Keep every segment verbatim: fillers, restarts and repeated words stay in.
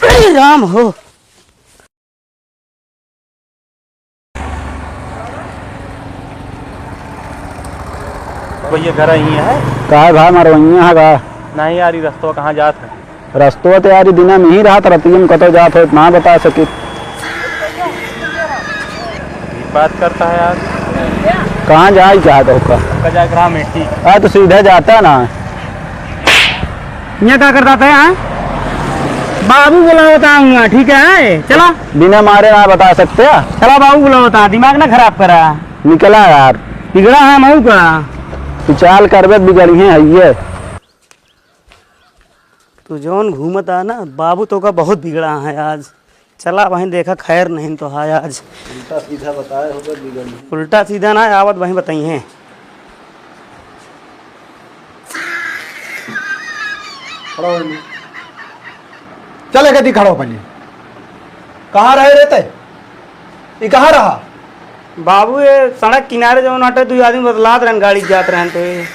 अरे राम हो। भैया, घर आई है? का है भाई, मरवैया है का? नहीं यार, ये रस्तवा कहाँ जात है? रस्तवा तो यार, ई दिना में ही रहत, रतिया में कतौ जात होत, ना बता सकित। ये बात करता है यार। कहाँ जाई चाहत हो का? का जाए रहा मेटी। आ, तो सीधा जाता ना। यहाँ का करता था यहाँ? बाबू बुलावत आऊँगा, ठीक है? चला। बिना मारे ना बता सकते हैं? चला, बाबू बुलावत आ, दिमाग ना खराब करा। निकला यार। बिगड़ा है मऊ का। तू चाल करबे, बिगड़ी है, है ये। तू जौन घूमत आ ना, बाबू तो का बहुत बिगड़ा है आज। चला वहीं देखा, खैर नहीं तो है आज। उल्टा सीधा बताए होगा, बिगड़ी है। उल्टा सीधा ना, आवत वहीं बताई हैं। खड़ा हो जल्दी। चल, एक आदमी खड़ा हो पहले। कहाँ रहे रहते? ई कहाँ रहा? बाबू, ये सड़क किनारे जौन हटे, दुइ आदमी बतलात रहन, गाड़ी जात रहन तो ये।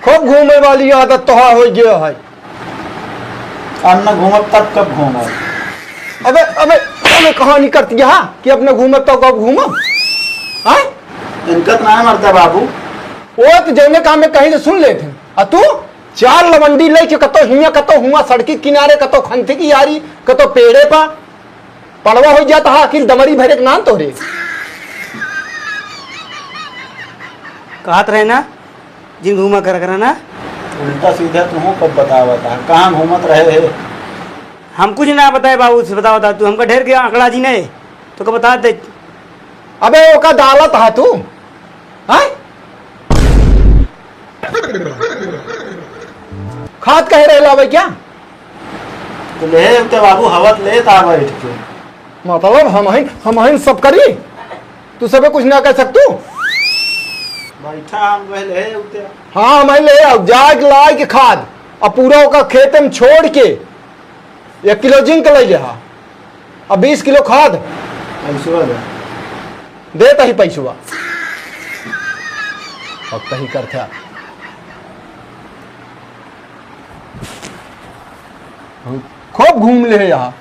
खूब घूमे वाली आदत तोहार हो गया है। हम न घूमब तब कब घूमब? अबे, अबे, अबे कहानी करती है, हाँ? कि अपने घूमब तब कब घूमब? हाँ? इनका तो ना मरता बाबू। वो तो जौने काम में कहीं तो सुन लेते हैं। आ तू? चार लवंडी लेके कतो हियां, कतो हुआं, सड़की किनारे, कतो खंती की यारी, कतो पेड़े पा पड़वा हो जाता है, आखिर दमरी भरे के नाम तोहरे। कहत रहे ना, जिन घूमा कर करा ना। उल्टा सीधा तू कब बतावत है, कहाँ घूमत रहे है? हम कुछ ना बताए बाबू, से बतावत है तू, हमका ढेर के आंकड़ा जी नहीं, तो का बता दे। अबे ओका डालत है तू, हैं? खाद कहे रहे लावे क्या? तो ले ते बाबू, हवत ले ता बैठ के। मतलब हम ही, हम ही सब करी, तू सबे कुछ ना कर सकतू। बैठा हम वह ले उते। हाँ, हम ही ले आओ, जाए के लाए के खाद, अब पूरा ओका खेते में छोड़ के एक किलो जिंक ले ले हा, अब बीस किलो खाद। पैसवा दे। देत ही पैसवा। अब कहीं करते। खूब घूम ले यहाँ।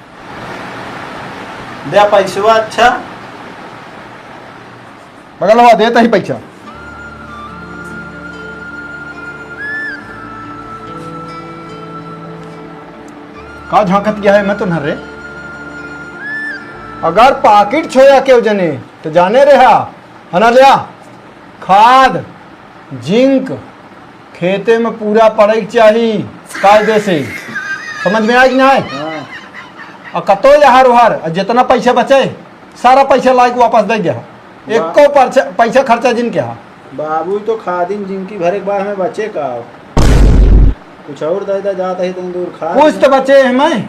दे पैसवा, अच्छा। बगलवा देत ही पैसा। का झांकत गया है, मैं तो न रे। अगर पाकिट छोया केव जने, तो जाने रहा, है ना, लिया। खाद, जिंक, खेते में पूरा पड़े के चाही, कायदे से। समझ में आए कि ना आए? हाँ। और कतो यहार उहार, और जितना पैसा बचे, सारा पैसा लाइके वापस दे दिया। वाह। एको परचा-, पैसा खर्चा जिन किया। बाबू, तो खादिन जिंकी भरे के बाद हमें बचे का? कुछ और दे दे, जात ही तुम दूर खा कुछ ले। तो बचे है मैं।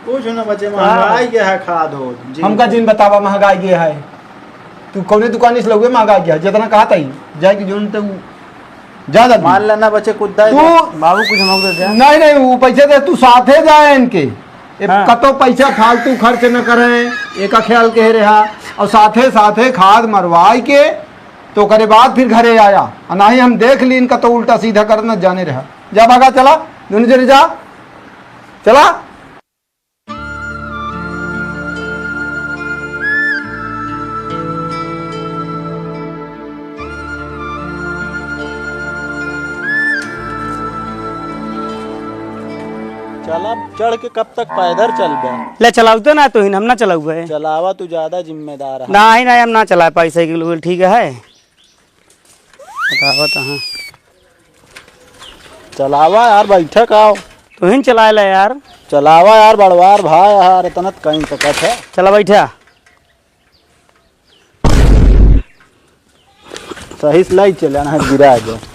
कुछ ना बचे, हाँ। महंगाई के है खाद हो, जिंक। हमका जिन बतावा, महंगाई के है। तू कौने दुकान से लउए महंगाई के है? जितना कहा था ही, जाए कि जोन ते उ ज्यादा दी। मान लेना बचे कुछ दे तू दे। बाबू, कुछ हमको दे दे। नहीं, नहीं, वो पैसे दे, तू साथे जाए इनके। ए, हाँ। कतो पैसा फालतू खर्च न करे, एका ख्याल कह रहा। और साथे, साथे खाद मरवाई के, तो ओकरे बाद फिर घरे आया। और ना ही हम देख ली इनका, तो उल्टा सीधा करना जाने रहा। जा भागा, चला, दोनों जने जा, चला। चला, चढ़ के कब तक पैदल चलबे? ले, चलाऊ तो ना, तो ही हम ना चलाऊ है। चलावा, तू ज्यादा जिम्मेदार है। नाही, नाही, हम ना चलाए पाई साइकिल उकिल, ठीक है? बतावा तो, हाँ। चलावा यार, बैठक आओ। तू ही चलाए ले यार। चलावा यार, बड़वार भाई यार, इतना तो कहीं सकत है। चला बैठा। सही से लाई चले ना, गिरा दे।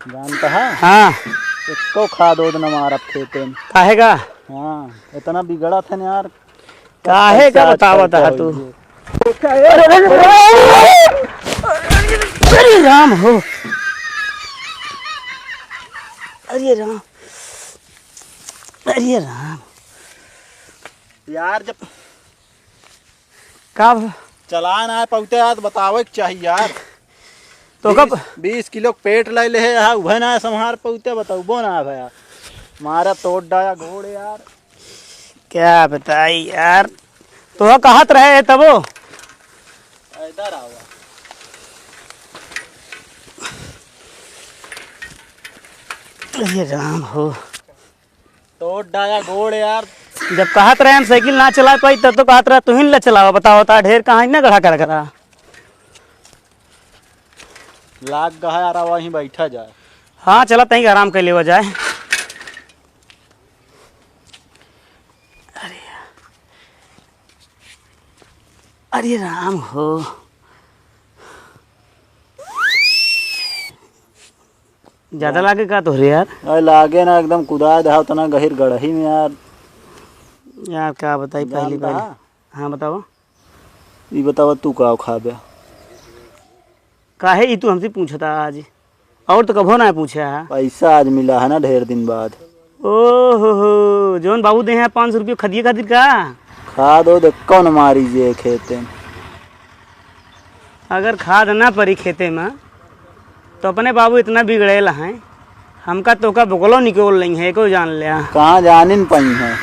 जानता है? हाँ। एको खाद ओद न मारत खेते में। काहे का? हाँ, इतना बिगड़त है ना यार। काहे का पैसा बतावत है तू? होइए। अरे, अरे, अरे, अरे राम हो। अरे राम। अरे राम। यार, जब का भ- चलान आए पहुँचे यार, तो बतावे के चाहिए यार। तो कब बीस, बीस किलो पेट लै लेहे, यहाँ उभे ना संभार पउते, बताउबो ना भया। मारा तोड़ डाया गोड़ यार। क्या बताई यार, तो कहत रहे तबो। इधर आओ। अरे राम हो। तोड़ डाया गोड़ यार। जब कहत रहे हम साइकिल ना चला पाई, तब तो कहत रहे तुहिन ला चलावा, बताओ ता ढेर कहाँ ना गढ़ा कर करा। लाग गहा यार, वहीं बैठा जाए। हाँ, चला तहीं आराम कर लेवा जाए। अरे, अरे राम हो। ज्यादा लागे का तोहरे यार? अरे लागे ना, एकदम कुदाय दहा उतना गहिर गड़ही में यार। यार का बताई, पहली बार। हाँ, बतावा। ई बतावा, तू का खाबे? काहे ई तू हमसे पूछता आज? और तो कभो ना पूछा है। पैसा आज मिला है ना ढेर दिन बाद। ओ हो हो, जौन बाबू दे हैं पाँच सौ रुपये खदिए खातिर का? खाद ओद कौन मारी जे खेते में। अगर खाद ना परी खेते में, तो अपने बाबू इतना बिगड़ेला हैं, हमका तोका बोकलो निकोल नहीं है, एको जान लिया। कहाँ जानिन पइहैं?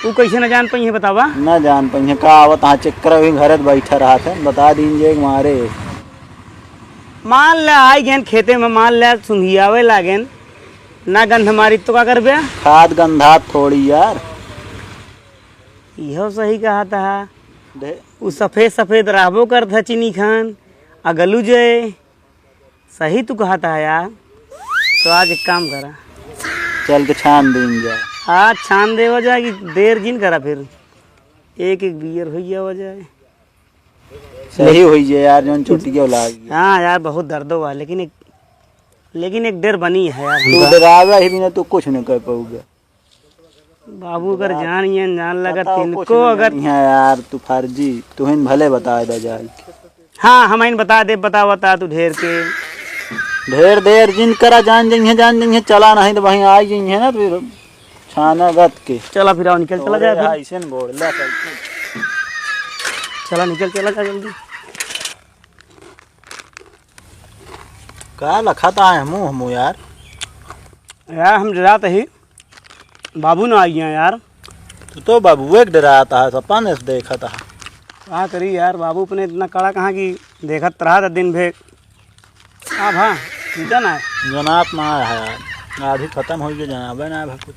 ऊ कैसे न जान पइहैं, बतावा? न जान पइहैं, का आवत हाँ चक्कर अभी घरे बैठा रहत है, बता दीन जे मारे। मान ले आई गेन खेते में, मान ले सुंघियावे लागेन, ना गंध मारी तो का करबे? खाद गंधात थोड़ी यार। इहो सही कहत हा। ढे- उ सफेद सफेद रहबो करत हा चीनी खान, आ गलू जय। सही तू कहत हा यार। तो आज एक काम करा। चल के छान दीन जा। आज छान देवा जाए कि देर जिन करा फिर। एक एक बियर होइ जावा जाए। सही होइ जाए यार, जौन चोटिया लाग गया। हाँ यार, बहुत दर्दो बा, लेकिन एक, लेकिन एक डेर बनी है यार तू हमका। डरावे ही बिना तू कुछ नहीं कर पाओगे। बाबू अगर जान ये जान लगा बताओ, तिनको कुछ नहीं अगर जानी है यार, तू फर्जी, तुहिन भले बता दे जाए। हाँ, हम इन बता दे, बता, बता तू ढेर के। ढेर देर जिन करा, जान जइहे, जान जइहे, चला नहीं तो वहीं आ जइहे ना फिर छाना गत के। चला फिर आओ, निकल, चला जा फिर। ऐसे न बोल, ले साइकिल। चला निकल, चला जा जल्दी। का लखत आए हमू, हमू यार? यार, हम डरात ही, बाबू ना आई हैं यार। तू तो बाबू एक डरात है, सपन से देखत है। का करी यार, बाबू अपने इतना कड़ा कहाँ कि देखत रहा था दिन भर। अब हाँ, चिंता ना है। जनात ना है यार, आधी खत्म होइ गई, जनाबे ना है कुछ।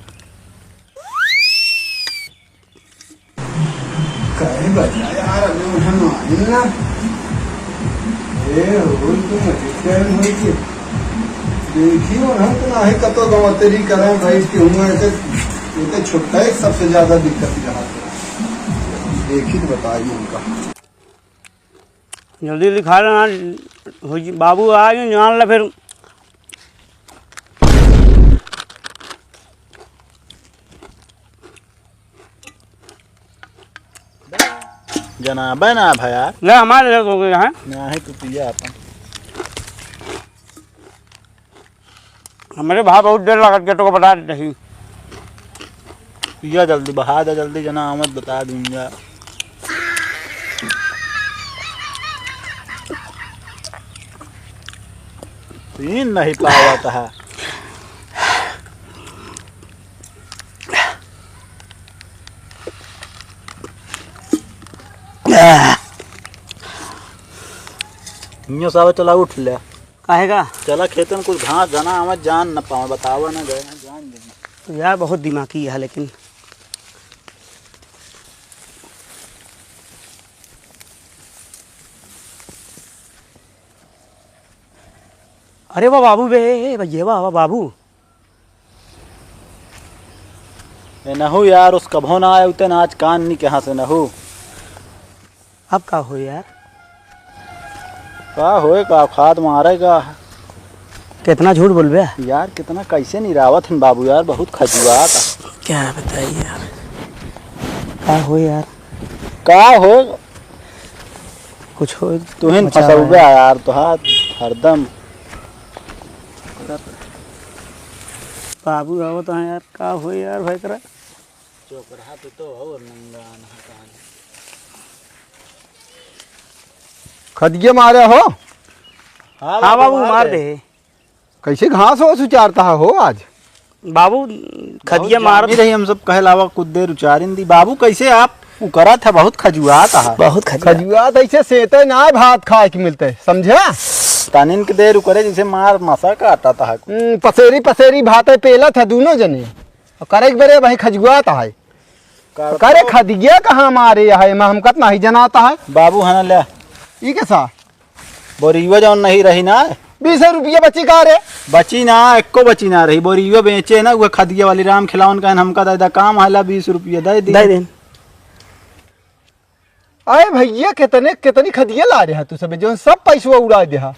काहे बजा यार, अबे उन्हें मारिन ना। ए, होई तो मजे के होई के। देखी उन्हें तो ना है, कतो गवतरी करें बैठ के हुआ, एके, एके छुट्टा एक सबसे ज्यादा दिक्कत रहा। देखी तो बताई उनका। जल्दी लिखा लेना, हो जी, बाबू आ गए, जान ला फिर। जनाबे ना भया। ले, हमारे लगे हो गए हैं। ना है तू पिया अपन। हमरे भाई बहुत देर लागत के तोको बता देते ही। पिया जल्दी, बहा दे जल्दी, जना आमद बता दूंगा। पीन नहीं पावत है। नियो साहब चला उठ ले। काहे का? चला खेतन कुछ घास जना आवे, जान न पावे, बतावा ना गए, जान दे। तो यार बहुत दिमागी है लेकिन। अरे वाह बाबू बे, ए भैया वाह, वाह बाबू। ए नहु यार, उस कभो ना आए उतन आज कान नी कहाँ से नहु। अब का हो यार? का होए का, खाद मारे का। कितना झूठ बोलबे? यार कितना कैसे निरावत हन बाबू यार, बहुत खजुआत। क्या बताई यार, का हो यार? का हो? कुछ हो तुहिन बचा फंसौबे है। यार, तोहार हरदम। बाबू आवत हैं यार, का हो यार भाई तेरा? चुप रहा तू तो, और नंगा आना कहानी। खदिये मारे हो? हाँ हाँ बाबू, बाबू, मार मार दे। दे। कैसे घास ओस उचारता है हो आज? बाबू, बहुत खदिया मारत जामी रही, हम सब कहे लावा कुछ देर उचारिन दी। बाबू, कैसे आप उकरत है, बहुत खजुआत है। बहुत खजुआत। खजुआत ऐसे सेते ना भात खाए के मिलते, समझा? तनिन के देर उकरे जैसे मार मसा काटत है। हम्म, पसेरी पसेरी भात है, पेलत है दोनों जने। और करे के बरे भाई खजुआत है। कर करे तो खदिया कहाँ मारे है, एमा हमका त नहीं जनाता है। बाबू, है ना, ले। ई कैसा? बोरियो जौन नहीं रही ना। बीस रुपया बची का रे? बची ना, एको बची ना रही। बोरियो बेचे ना, उहे खदिया वाली राम खिलावन कहन हमका दे दा, काम आला बीस रुपया दे दी। दे देन। अरे भैया, कितने, कितनी खदिया ला रहा तू सब, जौन सब पैसवा उड़ा दे हा।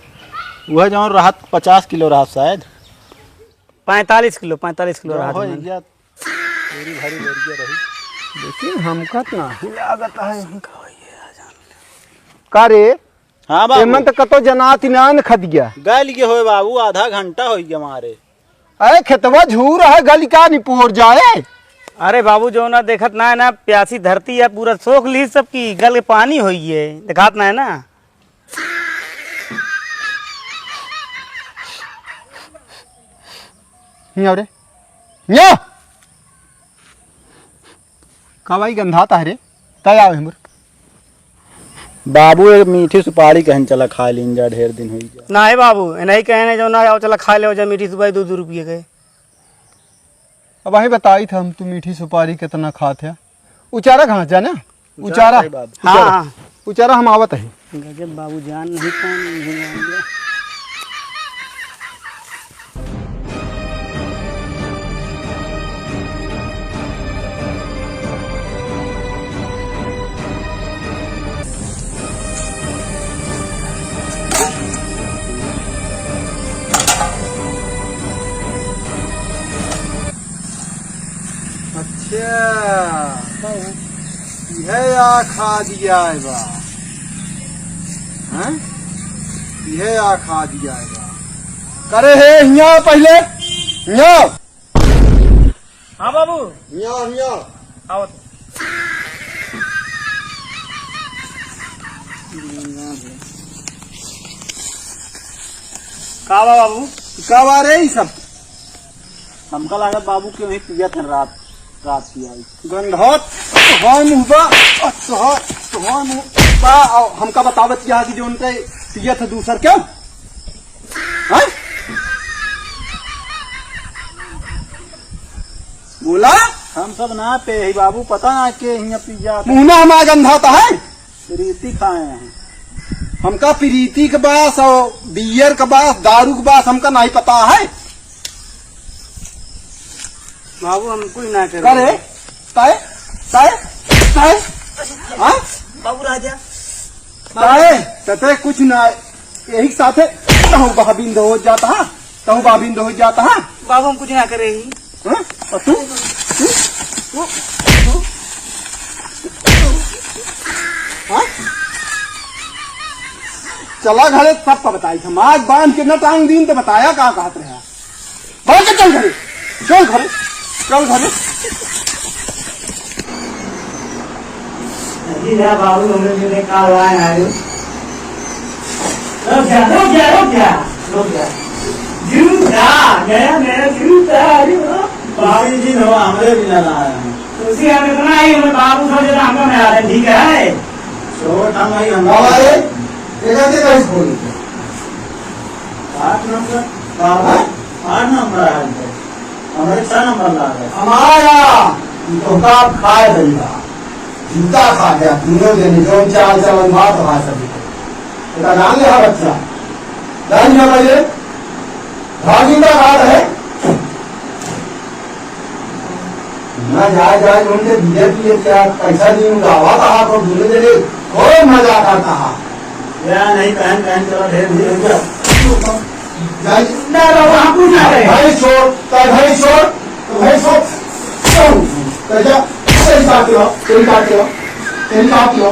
उहे जौन रहत पचास किलो रहत शायद। पैंतालीस किलो, पैंतालीस किलो जौन रहत हो मन। भैया, पूरी भरी बोरिया रही। लेकिन हमका त नाही लागत है। का रे? हाँ बाबू। एमन त कतो जनात ना न खदिया। गल गए होए बाबू, आधा घंटा हो गया मारे। अरे खेतवा झूर है, गल का निपोर जाए? अरे बाबू, जो ना देखत ना है ना, प्यासी धरती है, पूरा सोख ली सबकी, गल के पानी होई है, देखात ना है ना। हियाँ रे, हियाँ। का भाई गंधात है रे? तय आवे हमर। बाबू, एक मीठी सुपारी कहन चला खा लीन जा, ढेर दिन होई जा। नाही बाबू, ए नाही कहे ने जो ना आओ चला खा ले जा मीठी सुपारी दो दो रुपये के। अब वही बताई था हम, तू मीठी सुपारी कितना खात है। उचारा घास जा ना, उचारा उचारा। सही बात। हाँ, उचारा। हाँ। उचारा, हम आवत है। गजब बाबू, जान नहीं पान, नहीं जान गया। अच्छा, यह आ खा दिया है बा, हैं? यह आ खा दिया है बा। करे हे हिया पहले, हिया। हाँ बाबू। हिया, हिया। आओ तो। का बा बाबू? का बा रे ई सब? हमका लागत बाबू के वहीं पियत हैं रात, रात की आई। गंधात तोहार मुँह बा, तोहार, तोहार मुँह बा, और हमका बतावत किया कि जो उनके पियत है दूसर क्यों? हैं? बोला? हम सब ना पे ही बाबू, पता ना के हियाँ पिया। मुँह ना हमारा गंधात है। प्रीति खाए हैं। हमका प्रीति के बास और बियर के बास, दारू के बास हमका नहीं पता है। बाबू, हम कुछ ना करे। अरे, तय, तय, तय, हाँ? बाबू राजा। तय, तते कुछ ना, यही साथे तहु बहबिंद हो जाता है, तहु बहबिंद हो जाता है। बाबू, हम कुछ ना करे ही। हाँ? और तू? तू? हाँ? चला घरे, सबका बताई हम। आज बांध के न टांग दीन तो बताया का कहत रहा। बांध के चल घरे, चल घरे, चल घरे। अजी ना बाबू, हमरे लिए का लाए आए हो? रुक जा, रुक जा, रुक जा, रुक जा। जूता, नया, नया जूता, अरे वाह। बाबू जी, हम हमरे भी ना लाए हैं। तो उसी हम इतना ही, हमें बाबू समझे तो हमको नहीं आते, ठीक है? छोट हम भाई, हम हमारे, देखा, देखा इस बोली। आठ नंबर, बाबा, आठ नंबर आया है। हमारे छह नंबर ला गए। हमारा, तोहका खाए भइया। जूता खा गया, तीनों जने, जो चाल चलन बात भाषा भी। बेटा, जान ले, हाँ, बच्चा। जान लिया भाई, भाग जूता खा रहे। ना जाए, जाए, उनके बियर पिए क्या, पैसा नहीं उड़ावा था, आप दोनों जने खूब मजा करता है। या नहीं, पहन, पहन, चलो, ढेर, ढेर हो गया। जाए। ना, ना, वहाँ कुछ ना करे। भाई छोड़, तो भाई छोड़, तो भाई छोड़। तो जा, तेरी बात करो, तेरी बात करो, तेरी बात करो।